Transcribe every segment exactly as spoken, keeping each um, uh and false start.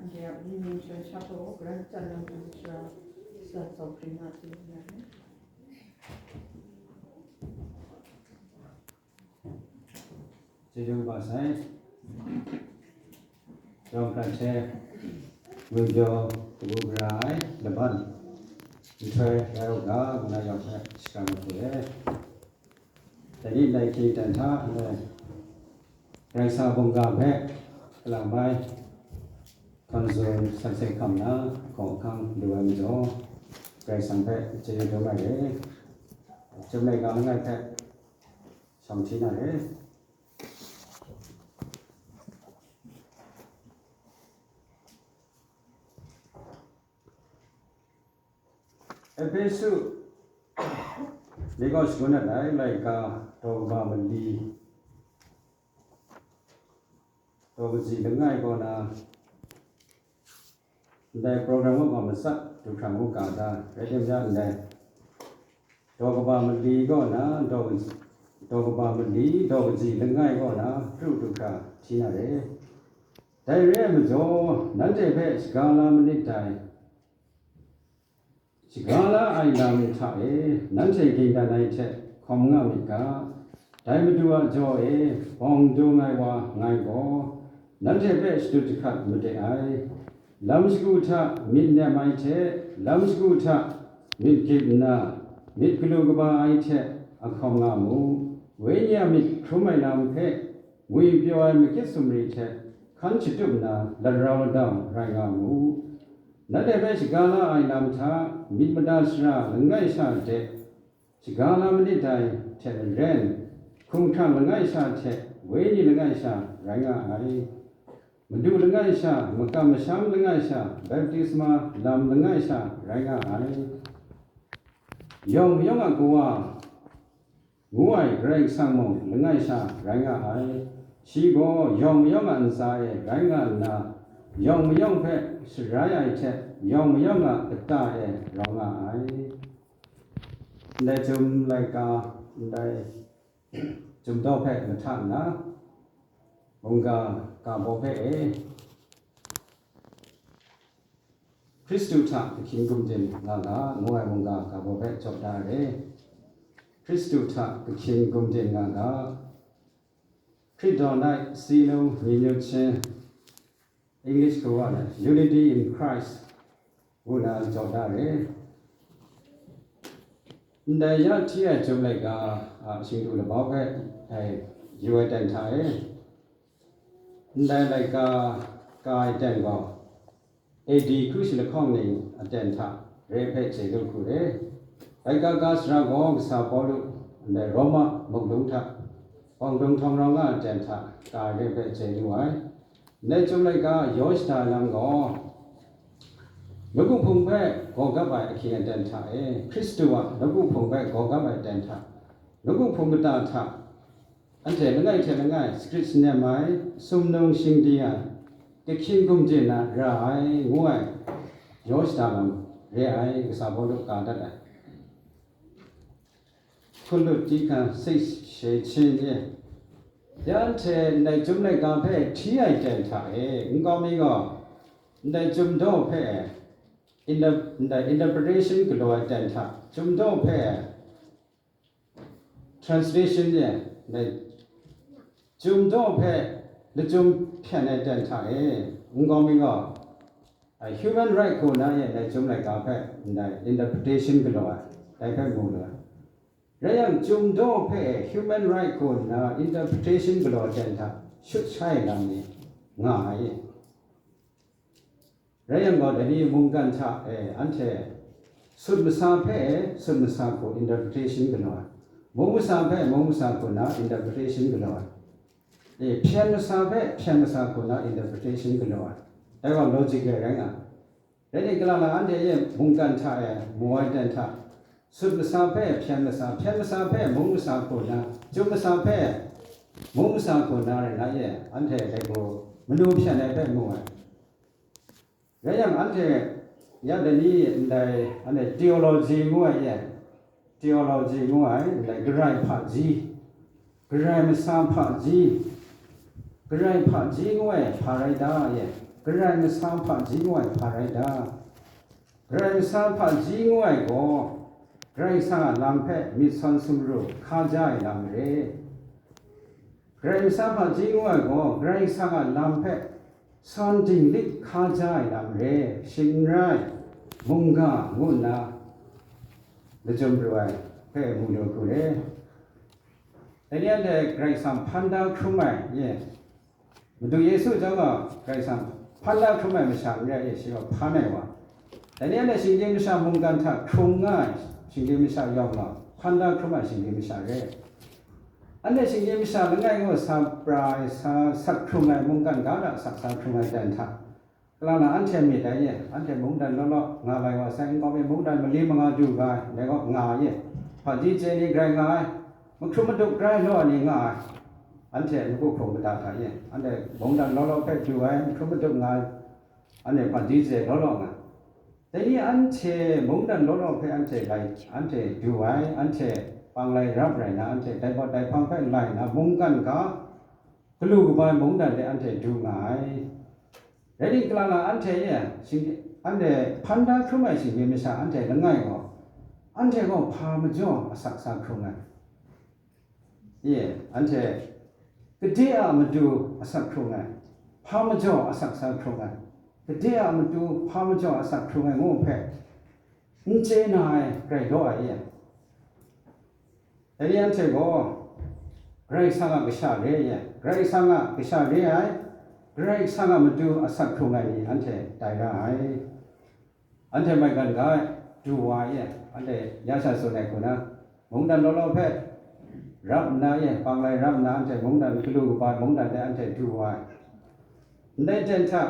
Anhte a wunning shan shak gaw, Karai Kasang a matu shara shada tsawk hkring nga hte n rai. Chyeju kaba sai, yawng hkrat hte ngwi pyaw kabu gara ai laban nhtoi rai u ga, ngu na yawng hpe shakram mat u e. Dai ni ndai hkying dan hta nme, Karai Kasang mungga hpe galang mai hkawn tsun san hkam na, hkawng hkang lu ai majaw, Karai Kasang hpe chyeju dum ai re. Chyum laika langai hpe shawng hti na re. Ehpesu ni kaw shagun dat ai laika daw kaba mali, daw kaji langai kaw na, ndai program kaw ga matsat du hkra ngu ga ta, rai timung, ndai daw kaba mali kaw na, daw, daw kaba mali, daw kaji langai kaw na, pru du hkra hti na re. Dai re ai majaw, nanhte hpe shaga la manit dai. Shaga la ai lam hta e, nanhte ging dan ai hte hkawm nga myit ga, dai Madu a jaw e bawng dung ai wa ngai gaw, nanhte hpe shadut jahkrat made ai. Lam shagu hta myit nem ai hte, lam shagu hta myit gyit nna, myit galu kaba ai hte a hkawm nga mu. Wenyi a myit hkrum ai lam hpe ngwi pyaw ai makyit sumri hte hkan shatup nna, larau ladau rai nga mu. Nanhte hpe shaga la ai lam hta, myit mada sara langai sha de shaga la manit dai hte maren, hkumhkrang langai sha hte wenyi langai sha rai nga ai. Madu langai sha, makam masham langai sha, baptisma lam langai sha rai nga ai. Yawng mayawng a Kawa ngu ai Karai Kasang mung langai sha rai nga ai. Shi gaw yawng mayawng a ntsa e rai nga nna, yawng mayawng hpe sharai ai hte yawng mayawng a kata e rau nga ai. Ndai Chyum laika, ndai Chyum daw hpe mahta nna, mungga ga baw hpe e, Hkristu hta kahkyin gumdin nga ga, ngu ai mungga ga baw hpe jaw da ai re. Hkristu hta kahkyin gumdin nga ga, Hkrit dawn ai si nung myi nyut shin, English kawa na Unity in Christ, ngu na jaw da re. Ndai ya hti ai Chyum laika a shingdu labau hpe, ai, yu ai ten hta e. Ndai laika ka ai ten gaw, A D hkru shi lahkawng ning aten hta re hpe chye lu hku re. Laika ka sara gaw kasa Pawlu ndai Roma muk lung hta bawng dung htawng rau nga aten hta ka ai re hpe chye lu ai. Ndai Chyum laika yaw shada ai lam gaw, nawku hpung hpe gaw gap ai ahkying aten hta e, Hkristu a nawku hpung hpe gaw gap ai aten hta, nawku hpung kata hta, anhte langai hte langai sakrit sanem ai, sumnung shingdi ai, kahkyin gumdin na ra ai, ngu ai, yaw shada lam re ai, kasa Pawlu ka dat ai. Hkun lut di hkan sik she chin ye. Ya anhte ndai Chyum laika hpe hti ai ten hta e, nkau mi gaw, ndai Chyum daw hpe, inter-, ndai interpretation galaw ai ten hta, Chyum daw hpe, translation ye, ndai Chyum daw hpe lachyum hpyan ai ten hta e, nkau mi gaw, a, human right hku na ye ndai Chyum laika hpe ndai interpretation galaw ai, dai hpe mu lu ai. Rai yang, Chyum daw hpe human right hku nna interpretation galaw ai ten hta shut sha ai lam ni nga ai ye. Rai yang gaw, dai ni mungkan hta e anhte sut masa hpe sut masa hku interpretation galaw ai, mung masa hpe mung masa hku na interpretation galaw ai, e, hpyen masa hpe hpyen masa hku na interpretation galaw ai, dai gaw logical rai nga ai. Rai nna, kalang lang anhte e mungkan hta e mu ai ten hta, sut masa hpe hpyen masa, hpyen masa hpe mung masa hku na, Chyum masa hpe mung masa hku na rai nga ye, anhte dai gaw manu hpyan ai hpe mu ai. Rai yang, anhte ya dai ni ndai, anhte theology ngu ai ye, theology ngu ai, ndai Karai hpaji, Karai masa hpaji, Karai hpaji ngu ai hpa rai ta ye? Karai Kasang hpaji ngu ai hpa rai ta? Karai Kasang hpaji ngu ai gaw, Karai Kasang a lam hpe myit sawn sumru hkaja ai lam re. Karai Kasang hpaji ngu ai gaw, Karai Kasang a lam hpe sawn dinglik hkaja ai lam re, shing n rai, mungga ngu nna lajum pru ai hpe mu lu hku re. Dai ni anhte Karai Kasang hpan da hkrum ai, ye, Madu Yesu chyawm gaw Karai Kasang hpan da hkrum ai masha n rai, ye, shi gaw hpan ai wa. Dai ni anhte shinggyim masha mungkan hta hkrung nga ai shinggyim masha yawng gaw, hpan da hkrum ai shinggyim masha re. Anhte shinggyim masha langai ngu sa pra ai, sa sat hkrung ai, mungkan ga hta sak sa hkrung ai dan hta, kalang na anhte myit dai ye, anhte mungdan law law nga lai wa sai, nkau mi mungdan mali manga du ga ai, dai gaw nga ye, hpaji chye ni grai nga ai, mahkrum madup grai law ai ni nga ai, anhte lagu hpung kata hta ye, anhte mungdan law law hpe du ai, mahkrum madup nga ai, anhte hpaji chye law law nga ai. Dai ni anhte mungdan law law hpe anhte lai, anhte du ai, anhte panglai rap rai na, anhte dai pawt dai hpang hpe lai na, mungkan ga, galu kaba ai mungdan de anhte du nga ai. Rai timung, kalang na anhte e, shing-, anhte hpan da hkrum ai shinggyim masha anhte langai gaw, anhte gaw hpa majaw asak sa hkrung ai. Ye, anhte gade a matu asak hkrung ai, hpa majaw asak sa hkrung ai, gade a matu hpa majaw asak hkrung ai ngu hpe n chye na ai grai law ai ye. Dai ni anhte gaw Karai Kasang a kasha re ai, Karai Kasang a kasha re ai, Karai Kasang a matu asak hkrung ai ni anhte tai ra ai. Anhte maigan ga ai, du wa ai, anhte ya sha tsun ai hku na, mungdan law law hpe rap nna ye, panglai rap nna anhte mungdan galu kaba ai mungdan de anhte du wa ai. Ndai ten hta,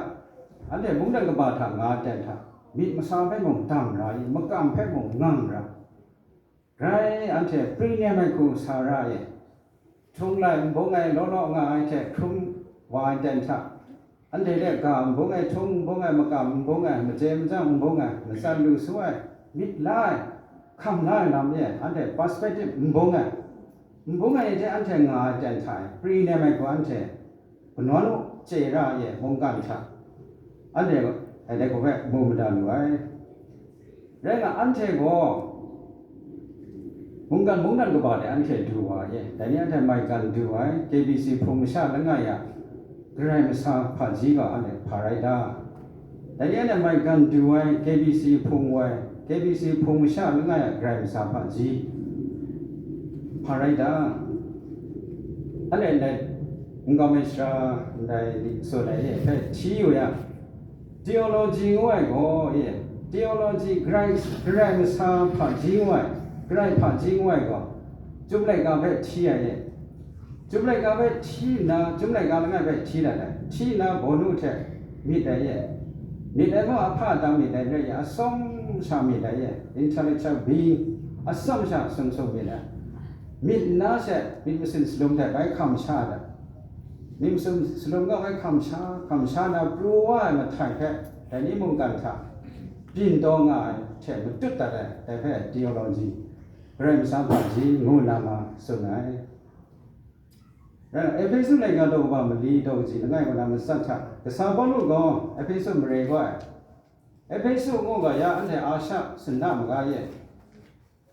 anhte mungdan kaba hta nga ai ten hta, myit masa hpe mung dam ra ai, makam hpe mung ngang ra, grai anhte pri nem ai hku sa ra ai. Htung lai n bung ai, law law nga ai hte hkrum wa ai ten hta, anhte de ga n bung ai, htung n bung ai, makam n bung ai, machye machyang n bung ai, matsat lu su ai, myit la ai, hkam la ai lam e anhte perspective n bung ai, n bung ai ni hte anhte nga ai ten hta e, pri nem ai hku anhte kanawn u chye ra ai mungkan hta, anhte dai hku hpe mu mada lu ai. Rai nga, anhte gaw mungkan mungdan kaba de anhte du wa ai. Dai ni anhte maigan du ai K B C hpung masha langai a Karai Masa hpaji gaw anhte hpa rai ta? Dai ni anhte maigan du ai K B C hpung woi, K B C hpung masha langai a Karai Masa hpaji hpa rai ta? Anhte ndai nkau mi sara ndai tsun ai e hpe hti yu yang, theology ngu ai gaw e, theology, Karai, Karai Masa hpaji ngu ai, Karai hpaji ngu ai gaw, Chyum laika hpe hti ai e. Chyum laika hpe hti nna, Chyum laika langai hpe hti dat ai, hti nna bawnu hte myit ai e. Myit ai gaw ahpa dang myit ai rai yang, atsawm sha myit ai e, intellectual being, atsawm sha sung sung myit ai. Myit nna she myit masin salum hte bai hkam sha ai. Myit masin salum gaw bai hkam sha, hkam sha na pru wa ai mahtai hpe, dai ni mungkan hta byin taw nga ai hte matut dat ai, dai hpe theology, Karai Masa hpaji ngu nna ma tsun ai. Rai nna, Ehpesu laika daw kaba mali daw kaji langai kaw na matsat hta, kasa Pawlu gaw Ehpesu mare gaw ai. Ehpesu ngu ga ya, anhte Asha sinda maga ye,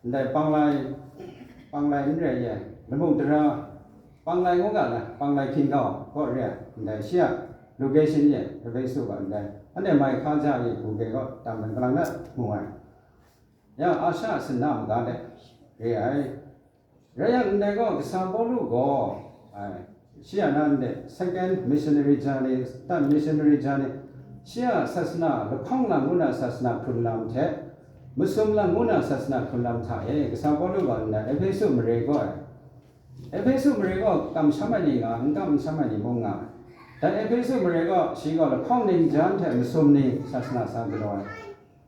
ndai panglai, panglai n rai ye, lamu dara, panglai ngu ga na, panglai hkinggau kaw re ai, ndai shi a location ye, Ehpesu ga ndai, anhte mai hkaja ye, Google kaw tam dan kalang na mu ai. Ya, Asha sinda maga de re ai. Rai yang, ndai gaw, kasa Pawlu gaw, ai, shi a na ndai second missionary journey, third missionary journey, shi a sasana lahkawng lang ngu na sasana hkrun lam hte, masum lang ngu na sasana hkrun lam hta e, kasa Pawlu gaw ndai Ehpesu mare gaw ai. Ehpesu mare gaw kamsham ai ni nga, n kamsham ai ni mung nga ai. Dan Ehpesu mare gaw shi gaw lahkawng ning jan hte masum ning sasana sa galaw ai.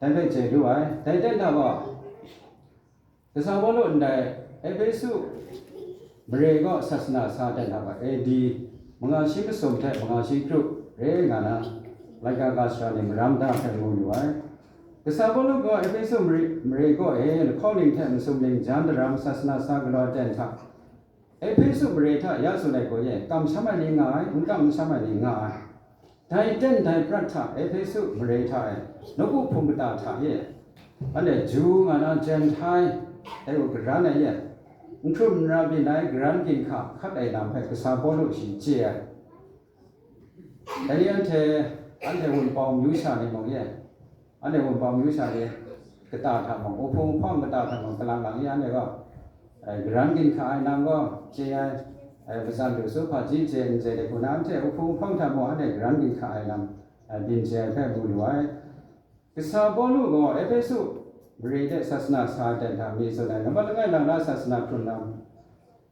Dai hpe chye lu ai. Dai ten hta gaw, kasa Pawlu ndai Ehpesu mare kaw sasana sa dat na ga, A D manga shi masum hte manga shi kru re nga na, laika ga sara ni maram da hpe mu lu ai. Kasa Pawlu gaw Ehpesu mare, mare kaw e lahkawng ning hte masum ning jan daram sasana sa galaw ai ten hta, Ehpesu mare hta ya tsun ai gaw ye, kamsham ai ni nga ai, n kamsham ai ni nga ai. Dai ten dai prat hta Ehpesu mare hta e, nawku hpung kata hta e, anhte Ju nga na Jenghtai, dai garan ai e, n hkrum n ra byin ai garan ginhka hkat ai lam hpe kasa Pawlu shi chye ai. Dai ni anhte, anhte wunpawng amyu sha ni mung e, anhte wunpawng amyu sha ni kata hta mung, uhpung uhpawng kata hta mung, kalang lang e, anhte gaw, eh, garan ginhka ai nang gaw chye ai, eh, matsan lu su hpaji chye n chye de, hku na anhte uhpung uhpawng hta mung anhte garan ginhka ai lam, eh, byin chye ai hpe mu lu ai. Kasa Pawlu gaw Ehpesu mare de sasana sa ai ten hta mi tsun ai, nambat langai lang na sasana hkrun lam,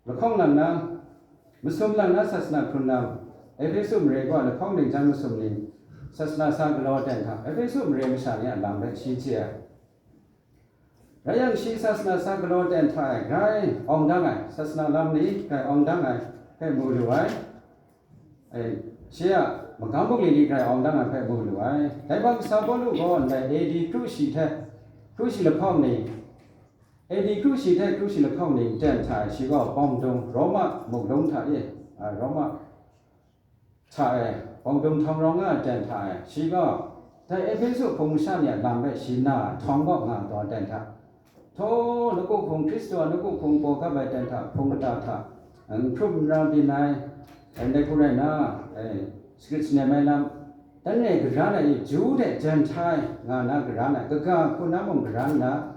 lahkawng lang na, masum lang na sasana hkrun lam, Ehpesu mare gaw lahkawng ning jan masum ni, sasana sa galaw ten hta Ehpesu mare masha ni a lam hpe shi chye ai. Rai yang, shi sasana sa galaw ten hta e grai awng dang ai, sasana lam ni grai awng dang ai hpe mu lu ai. Ai, shi a magam bungli ni grai awng dang ai hpe mu lu ai. Dai hpang kasa Pawlu gaw ndai A D kru shi hte kru shi lahkawng ni, A D kru shi hte kru shi lahkawng ni ten hta e shi gaw Pawngdung, Roma muk lung hta e, a, Roma hta e, Pawngdung htawng rawng nga ai ten hta e, shi gaw dai Ehpesu hpung masha ni a lam hpe shi na htawng kaw nga ai ten hta, htaw, nawku hpung, Hkristu a nawku hpung paw kap ai ten hta, hpung kata hta, n hkrum n ra byin ai, ndai hku rai nna, e, sakrit sanem ai lam, dan re garan ai, Ju de Jenghtai nga na garan ai, kaga hku na mung garan nna,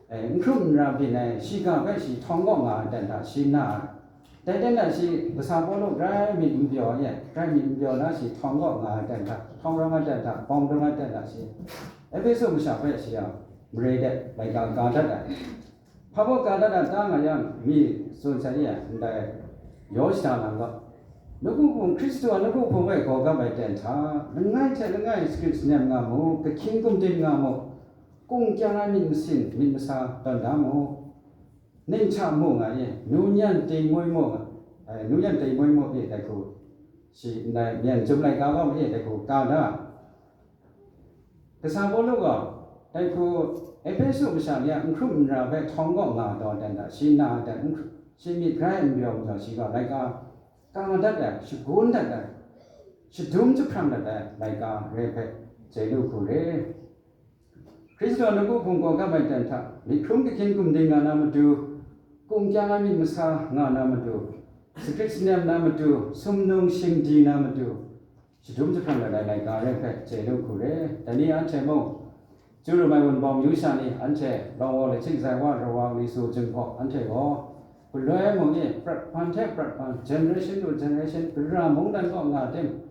e, n hkrum n ra byin ai, shiga hpe shi htawng kaw nga ai ten hta, shi na ai. Dai ten hta shi kasa Pawlu grai myit n pyaw ai, grai myit n pyaw na shi htawng kaw nga ai ten hta, htawng rawng ai ten hta, bawng dum ai ten hta shi, Ehpesu masha hpe shi a mare de laika ka dat ai. Hpa baw ka dat a ta nga yang, mi tsun sai ya ndai yaw shada lam gaw, nawku hpung, Hkristu a nawku hpung hpe gaw kap ai ten hta, langai hte langai sakrit sanem nga mu, kahkying gumdin nga mu, kung kyang ai myit masin, myit masa tawn da mu, ning hta mu nga ye, nu nyan tingmui mu, ai, nu nyan tingmui mu e dai hku, shi ndai myen chyum laika gaw ma e dai hku ka da. Kasa Pawlu gaw, dai hku, Ehpesu masha ni a n hkrum n ra hpe htawng kaw nga ai taw dan hta, shi na ai dan, n hkru-, shi myit grai n pyaw majaw, shi gaw laika ka dat ai, shagun dat ai, shadum jahprang dat ai laika re hpe chye lu hku re. Hkristu a nawku hpung gaw kap ai dan hta, myit hkrum kahkying gumdin nga na matu, kung kyang ai myit masa nga na matu, sakrit sanem na matu, sumnung shingdi na matu, shadum jahprang dat ai laika re hpe chye lu hku re. Dai ni anhte mung, Chyu rum ai wunpawng amyu sha ni, anhte Lawng Wawng Lachik Zai Wa Rawang Lisu Jinghpaw, anhte gaw galoi mung e prat hpan hte prat hpan, generation to generation, gara mungdan kaw nga tim,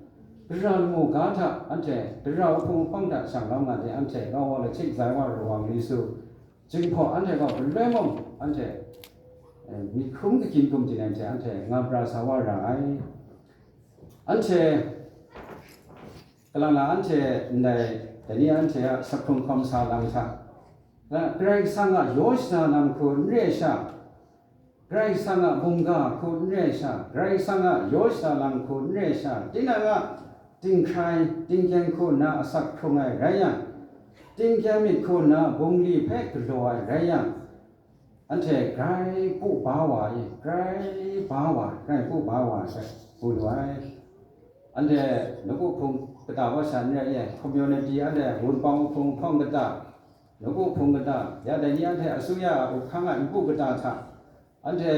gara lamu ga hta, anhte gara wuhpung wuhpawng hta shang lawm nga tim, anhte Lawng Wawng Lachik Zai Wa Rawang Lisu Jinghpaw, anhte gaw galoi mung, anhte, eh, myit hkrum kahkying gumdin ai hte anhte nga pra sa wa ra ai. Anhte kalang lang anhte ndai, dai ni anhte a sakhkrung hkawm sa lam hta, Karai Kasang a yaw shada lam hku n re ai sha, Karai Kasang a mungga hku n re ai sha, Karai Kasang a yaw shada lam hku n re ai sha, tinang a dinghkrai, tingkyeng hku nna asak hkrung ai rai yang, tingkyeng myit hku nna bungli hpe galaw ai rai yang, anhte grai pu ba wa ai, grai ba wa, grai pu ba wa ai hpe mu lu ai. Anhte nawku hpung kata wa sha n rai e, community anhte wunpawng hpung hpawng kata, nawku hpung kata, ya dai ni anhte asuya a uhkang a npu kata hta, anhte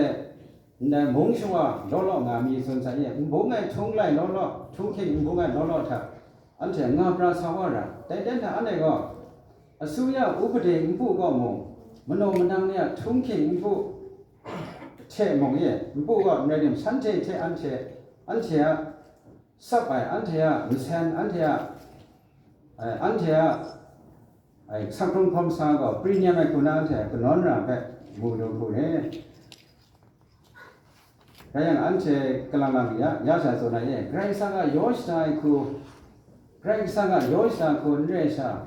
ndai mung shawa law law nga mi tsun sai e, nbung ai htung lai law law, htunghking nbung ai law law hta, anhte nga pra sa wa ra. Dai ten hta anhte gaw, asuya upade npu kaw mung, manaw manang ni a htunghking npu hte mung e, npu kaw n rai tim, shanhte hte anhte, anhte a sap ai, anhte a nsen, anhte a, ai, anhte a, ai, sakhkrung hkawm sa gaw, pri nem ai hku na anhte kanawn ra hpe mu lu hku re. Rai yang, anhte kalang lang ya, ya sha tsun ai e, Karai Kasang a yaw shada ai hku, Karai Kasang a yaw shada hku n re ai sha,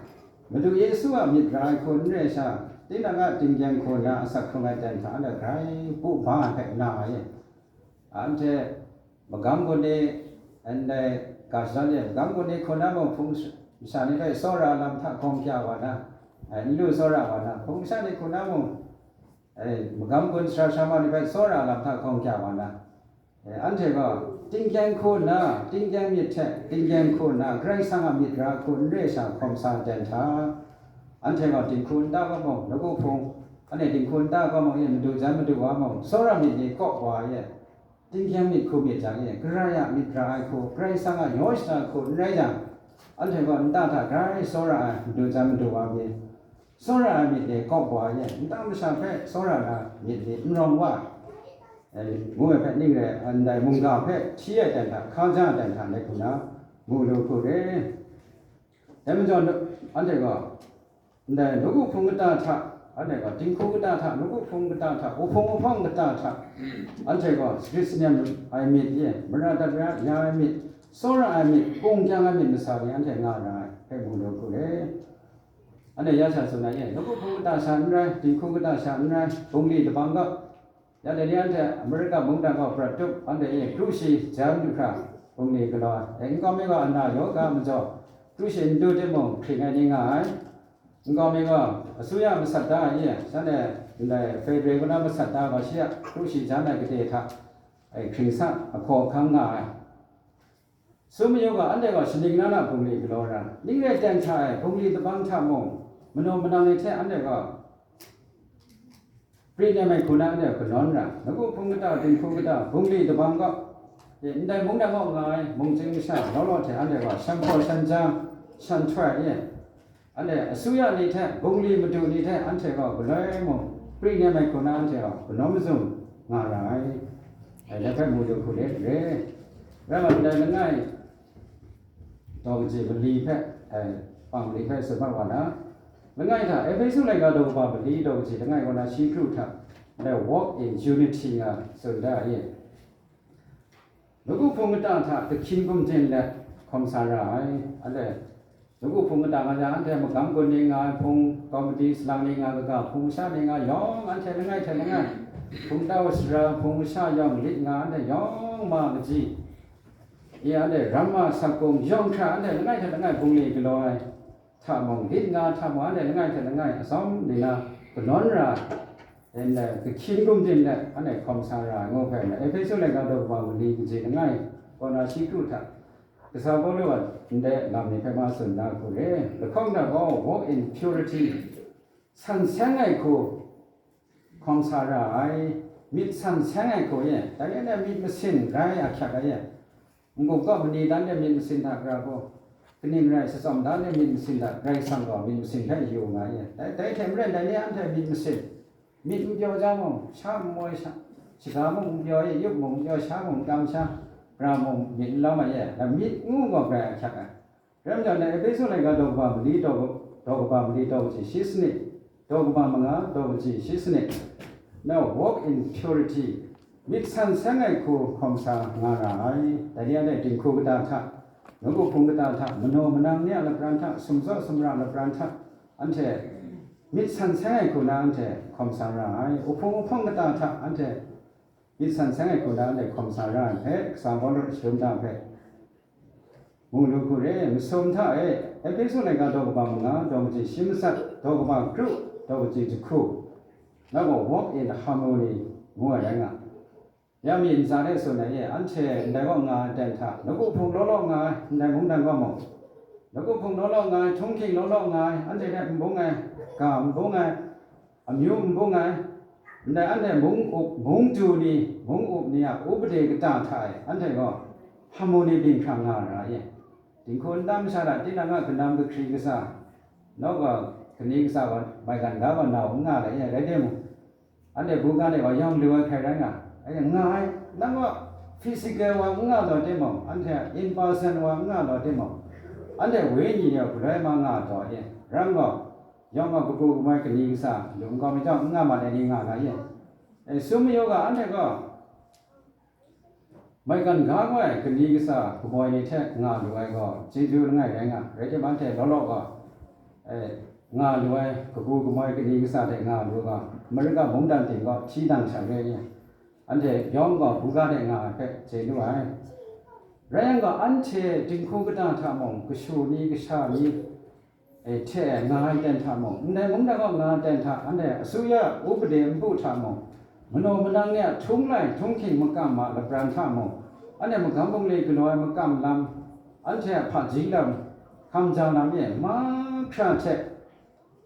Madu Yesu a myit ra ai hku n re ai sha, tinang a tinggyeng hku nna asak hkrung ai ten hta anhte grai pu ba ai hpe na ai e. Anhte magam gun ni, ndai ga shadawn e, magam gun ni hku na mung hpung masha ni hpe tsawra lam hta hkawng hkya wa na, ai, n lu tsawra wa na, hpung masha ni hku na mung, ai, magam gun sara sara ma ni hpe tsawra lam hta hkawng hkya wa na, ai, anhte gaw Tingkyang hku nna, tingkyang myit hte tingkyang hku nna, Karai Kasang a myit ra hku n re sha hkawm sa dan hta. Anhte gaw dinghku nta gaw mung, nawku hpung, anhte dinghku nta gaw mung, e madu jan madu wa mung, tsawra myit ni kaw wa e, tingkyang myit hku myit jang e, Karai a myit ra ai hku, Karai Kasang a yaw shada hku n rai jang, anhte gaw nta hta grai tsawra ai madu jan madu wa mi, tsawra ai myit ni kaw wa e, nta masha hpe tsawra na myit ni n rawng wa ai, ngu ai hpe ning rai, ndai mungga hpe hti ai dan hta, hkaja ai dan hta, ndai hku na mu lu hku re. Dai majaw, anhte gaw, ndai nawku hpung kata hta, anhte gaw, dinghku kata hta, nawku hpung kata hta, wuhpung wuhpawng kata hta, anhte gaw, sarit sanem ai myit ye, mara dara ya ai myit, tsawra ai myit, kungkyang ai myit masa ni anhte nga ra ai hpe mu lu hku re. Anhte ya sha tsun ai ye, nawku hpung kata sha n rai, dinghku kata sha n rai, bungli dabang ga, ya dai ni anhte Amerika mungdan gaw prat tup, anhte e kru shi jan du hkra, bungli galaw ai. E, nkau mi gaw ana yaw ga majaw, kru shi n du timung, hpring ai ni nga ai. Nkau mi gaw, asuya masat da ai, shanhte ndai federal kaw na masat da gaw, shi a kru shi jan ai gade hta, e, hpring sa, ahkaw ahkang nga ai. Sum mayu ga, anhte gaw shaning na na bungli galaw ra, ning rai ten hta e, bungli dabang hta mung, manaw manang ni hte anhte gaw pri nem ai hku na anhte kanawn ra, nawku hpung kata, dinghku kata, bungli dabang gaw, e, ndai mungdan gaw nga ai, mungchying masha law law hte anhte gaw shan hpaw shan jang, shan htoi e, anhte asuya ni hte, bungli madu ni hte anhte gaw galoi mung, pri nem ai hku na anhte gaw kanawn mazum nga ra ai. Dai hpe mu lu hku re, re. Rai nna, ndai langai daw kaji mali hpe, ai, pang mali hpe tsun mat wa na, langai hta, Ehpesu laika daw kaba mali daw kaji langai kaw na shi kru hta, ndai walk in unity nga tsun da ai. Nawku hpung kata hta, kahkyin gumdin let hkawm sa ra ai. Anhte, nawku hpung kata nga jang, anhte magam gun ni nga ai hpung, komiti salang ni nga, kaga hpung masha ni nga, yawng anhte langai hte langai, hpung tau sara, hpung masha yawng lit nga, anhte yawng ma kaji, ya, anhte ramma sakung yawng hkra, anhte langai hte langai bungli galaw ai hta mung, lit nga hta mung, anhte langai hte langai atsawm ni na kanawn ra, e, kahkyin gumdin let, anhte hkawm sa ra ai ngu hpe, Ehpesu laika daw kaba mali kaji langai kaw na shi kru hta, kasa Pawlu a ndai lam ni hpe ma tsun na hku re, lahkawng hta gaw walk in purity, san seng ai hku hkawm sa ra ai, myit san seng ai hku e, dai ni anhte myit masin rai ahkyak ai e, n-gup kaw mani dan de myit masin hta gara gaw, kaning rai, tsawm dan de myit masin hta, Karai Kasang gaw myit masin hpe yu nga ai e. Dai, dai hte maren, dai ni anhte myit masin, myit n pyaw ja mung, sha n moi sha, shaga mung n pyaw, yup mung n pyaw, sha mung n kam sha, gara mung myit n lawm ai e, dai myit ngu gaw grai ahkyak ai. Rai nna, Ehpesu laika daw kaba mali daw, daw kaba mali daw kaji shi sanit, daw kaba manga daw kaji shi sanit, na walk in purity, myit san seng ai hku hkawm sa nga ra ai. Dai ni anhte dinghku kata hta, nawku hpung kata hta, manaw manang ni a lapran hta, sumtsaw sumra lapran hta, anhte myit san seng ai hku na anhte hkawm sa ra ai. Wuhpung wuhpawng kata hta, anhte myit san seng ai hku na anhte hkawm sa ra ai hpe, kasa Pawlu a shadum da hpe, mu lu hku re, masum hta e, Ehpesu laika daw kaba manga, daw kaji shi matsat, daw kaba kru, daw kaji jahku, na gaw walk in harmony ngu ai rai nga. Ya mi ntsa de tsun ai e, anhte ndai kaw nga ai ten hta, nawku hpung law law nga ai, ndai mungdan kaw mung, nawku hpung law law nga ai, htunghking law law nga ai, anhte hte n bung ai, ga n bung ai, amyu n bung ai, ndai anhte mung up, mung du ni, mung up ni a upade kata hta e, anhte gaw harmony byin hkra nga ra ai e. Dinghku nta masha hta tinang a kanam kahkri kasa, nawku kani kasa gaw maigan ga gaw nau n nga ai e, rai timung, anhte buga de gaw yawng lu ai hkrai rai nga ai, nga ai, nang gaw physical wa n nga taw timung, anhte in person wa n nga taw timung, anhte wenyi ni gaw galoi ma nga taw e, ram gaw, yawng gaw kabu kamoi kani kasa, lung kau mi chyawm n nga mat ai ni nga nga ye. E, sum mayu ga, anhte gaw maigan ga ngoi kani kasa kamoi ni hte nga lu ai gaw, chyeju langai rai nga, rai timung, anhte law law gaw, e, nga lu ai kabu kamoi kani kasa hte nga lu ga, Amerika mungdan ting gaw hti dang sha re ye. Anhte yawng gaw buga de nga ai hpe chye lu ai. Rai yang gaw, anhte dinghku kata hta mung, kashu ni, kasha ni, e, hte nga ai ten hta mung, ndai mungdan kaw nga ai ten hta, anhte asuya upade npu hta mung, manaw manang ni a htung lai htunghking makam ma lapran hta mung, anhte magam bungli galaw ai makam lam, anhte a hpaji lam, hkamja lam e mahkra hte,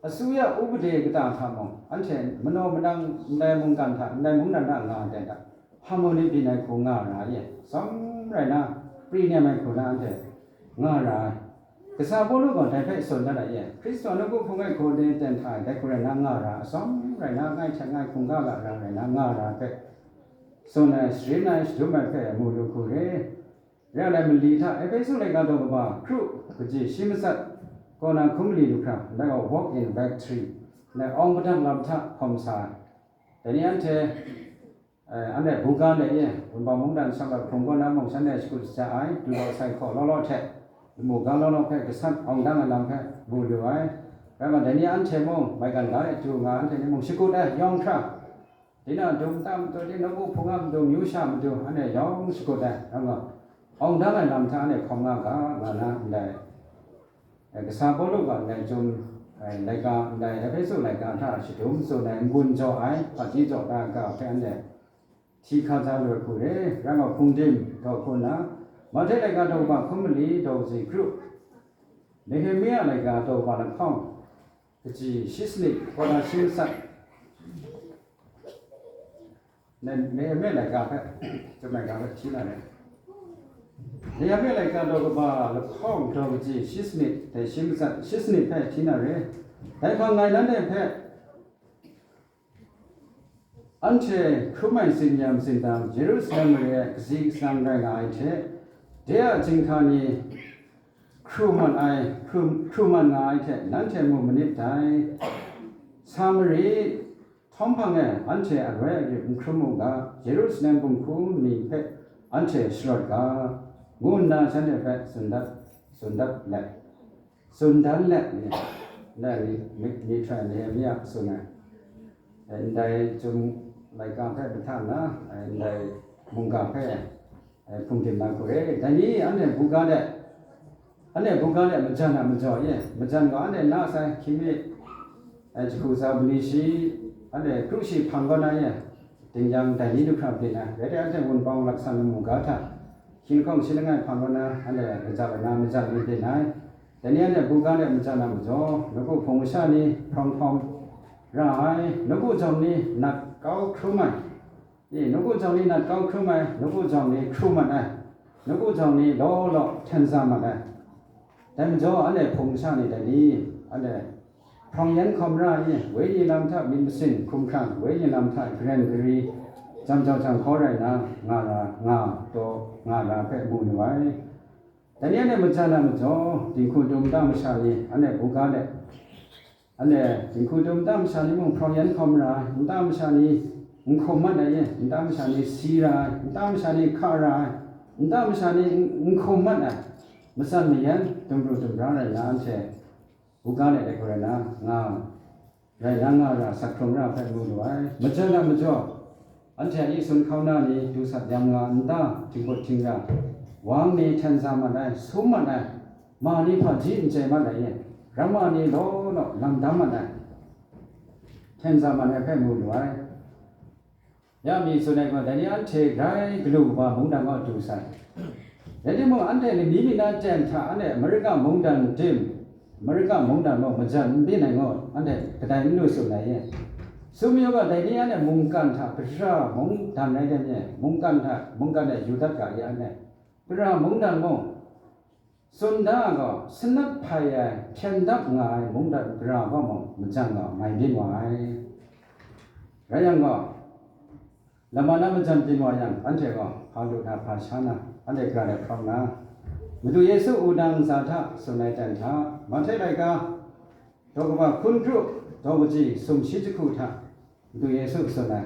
asuya upade kata hta mung, anhte manaw manang ndai mungkan hta, ndai mungdan hta nga ai hta, harmony byin ai hku nga ra ai, atsawm rai na, pri nem ai hku na anhte nga ra ai. Kasa Pawlu gaw dai hpe tsun dat ai, Hkristu a nawku hpung e hku ni ten hta dai hku rai na nga ra, atsawm rai na, ngai hte ngai hkungga ga ra rai na nga ra ai hpe tsun ai, sharin ai, shadum ai hpe mu lu hku re. Rai nna mali hta, Ehpesu laika daw kaba, kru kaji shi matsat, kaw na hkum mali lu hkra, ndai gaw walk in victory, ndai awng padang lam hta hkawm sa ai. Dai ni anhte, eh, anhte buga le ye, wunpawng mungdan shawng ai hpung kaw na mung shanhte shakut shaja ai, du law sai hkaw law law hte, lamu ga law law hpe gasat awng dang ai lam hpe mu lu ai. Rai nna dai ni anhte mung, maigan ga e du nga anhte ni mung shakut ai, yawng hkra, Tinang dum nta matu, tinang nawku hpung a matu, myu sha matu, anhte yawng shakut ai, rai nna, awng dang ai lam hta anhte hkawm nga ga, nga na ndai, eh, kasa Pawlu gaw ndai chyum, eh, laika, ndai Ehpesu laika hta shadum tsun ai, n-gun jaw ai, hpaji jaw da ga hpe anhte hti hka ja lu ai hku re, rai nna, hpungdim daw hku nna, Mahte laika daw kaba hkum mali daw kaji kru, Nehemia laika daw kaba lahkawng, kaji shi sanit, kaw na shi matsat, Ne-, Nehemia laika hpe, chyum laika hpe hti na re. Nehemia laika daw kaba lahkawng daw kaji shi sanit, dai shi matsat shi sanit hpe hti na re. Dai hpang ngai nanhte hpe, anhte hkrum ai tsin-yam tsindam Yerusalem mare ai kazi kasang rai nga ai hte, de a chyinghka ni hkru mat ai, hkru, hkru mat nga ai hte nanhte mu manit dai. Samari htawm hpang e anhte aroi aryip n hkrum u ga, Yerusalem dinghku ni hpe anhte sharawt ga, ngu nna shanhte hpe tsun dat, tsun dat let, tsun dan let ni, ndai ni, mi, myihtoi Nehemia tsun ai, ndai chyum laika hpe mahtan na, ndai mungga hpe, eh, hpungdim na hku re. Dai ni anhte buga de, anhte buga de majan a majaw ye, majan gaw anhte na sai hkying mi, eh, jahku tsa bali shi, anhte kru shi hpang kaw na ye, ding yang dai ni du hkra byin ai, rai teng anhte wunpawng laksan lamu ga hta, hkying lahkawng shi langai hpang kaw na, anhte kaja ai na majan ni byin ai. Dai ni anhte buga de majan a majaw, nawku hpung masha ni hprawng hpawng ra ai, nawku jawng ni nat kau hkrum ai, E, nawku jawng ni nat kau hkrum ai, nawku jawng ni hkrum mat ai, nawku jawng ni law law hten sa mat ai. Dai majaw, anhte hpung masha ni dai ni, anhte hprawng yan hkawm ra ai, wenyi lam hta myit masin hkum hkrang, wenyi lam hta garen gari, jam jau jang hkaw rai nna, nga ra, nga, taw, nga ra hpe mu lu ai. Dai ni anhte majan a majaw, dinghku dum nta masha ni, anhte buga let, Anhte dinghku dum nta masha ni mung hprawng yan hkawm ra ai, nta masha ni n hkum mat ai, nta masha ni si ra ai, nta masha ni hka ra ai, nta masha ni n, n hkum mat ai, matsan mayan, dumru dumra rai nna anhte buga let ai hku rai nna nga, rai nna nga ra, asak hkrung ra hpe mu lu ai. Majan a majaw, Anhte a isun hkauna ni du sat yam nga nta, htingkut htingya, wang ni hten sa mat ai, sum mat ai, ma ni hpaji n chye mat ai, ramma ni law law lam dam mat ai, hten sa mat ai hpe mu lu ai. Ya mi tsun ai gaw, dai ni anhte grai galu kaba mungdan kaw du sai. Rai timung, anhte lani mi na ten hta anhte Amerika mungdan tim, Amerika mungdan gaw majan n byin ai ngaw, anhte kadai n lu tsun ai ye. Sum yu ga, dai ni anhte mungkan hta gara mungdan rai dem ye, mungkan hta, mungkan e yu dat ga ye anhte. Gara mungdan mung, tsun da ai gaw, sanat hpai ai, hpyen dap nga ai mungdan gara gaw mung, majan gaw mai byin wa ai. Rai yang gaw, Lama na majan byin wa yang, anhte gaw hpa lu na, hpa sha na, anhte gara de hkawm na, Madu Yesu wudang ntsa hta tsun ai ten hta, Mahte laika, daw kaba hkun kru, daw kaji sumshi jahku hta, Madu Yesu tsun ai,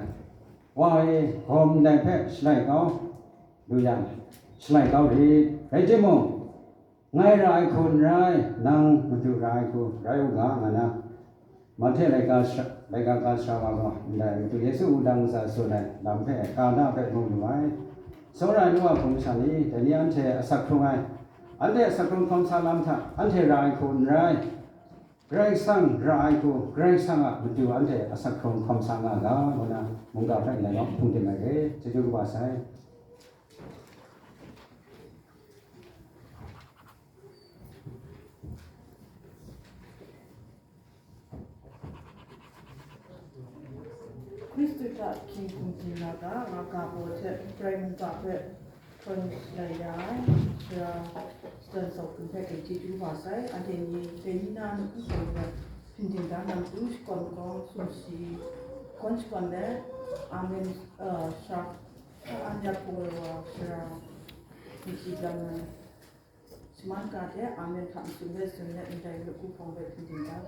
Wa e, gawm ndai hpe shalai kau, lu yang, shalai kau rit, rai timung, Ngai ra ai hku n rai, nang Madu ra ai hku rai u ga, nga na, Mahte laika sara-, laika ga sara wa gaw, ndai Madu Yesu wudang ntsa tsun ai lam hpe, ka na hpe mu lu ai. Tsawra ai nu wa hpung masha ni, dai ni anhte asak hkrung ai, anhte asak hkrung hkawm sa lam hta, anhte ra ai hku n rai, Karai Kasang ra ai hku, Karai Kasang a matu anhte asak hkrung hkawm sa nga ga, ngu na, mungga hpe ngai yawng hpung tim ai re, chyeju kaba sai. Hkristu hta hkying hkum byin na ga, nga ga baw hte Karai mungga hpe hkawn shalai ya ai, Sara Stan Sawhpun hpe dai chyeju wa sai, anhte ni dai ni na nawku hpawng hpe hpyin dingdan na matu shakawn kawng sumshi, kawn shakawn let, Amen, uh, sha, an ya hpung ai wa, Sara Myit Lam ai. Shaman ga hte Amen hta matu let tsun let ndai nawku hpawng hpe hpyin dingdan.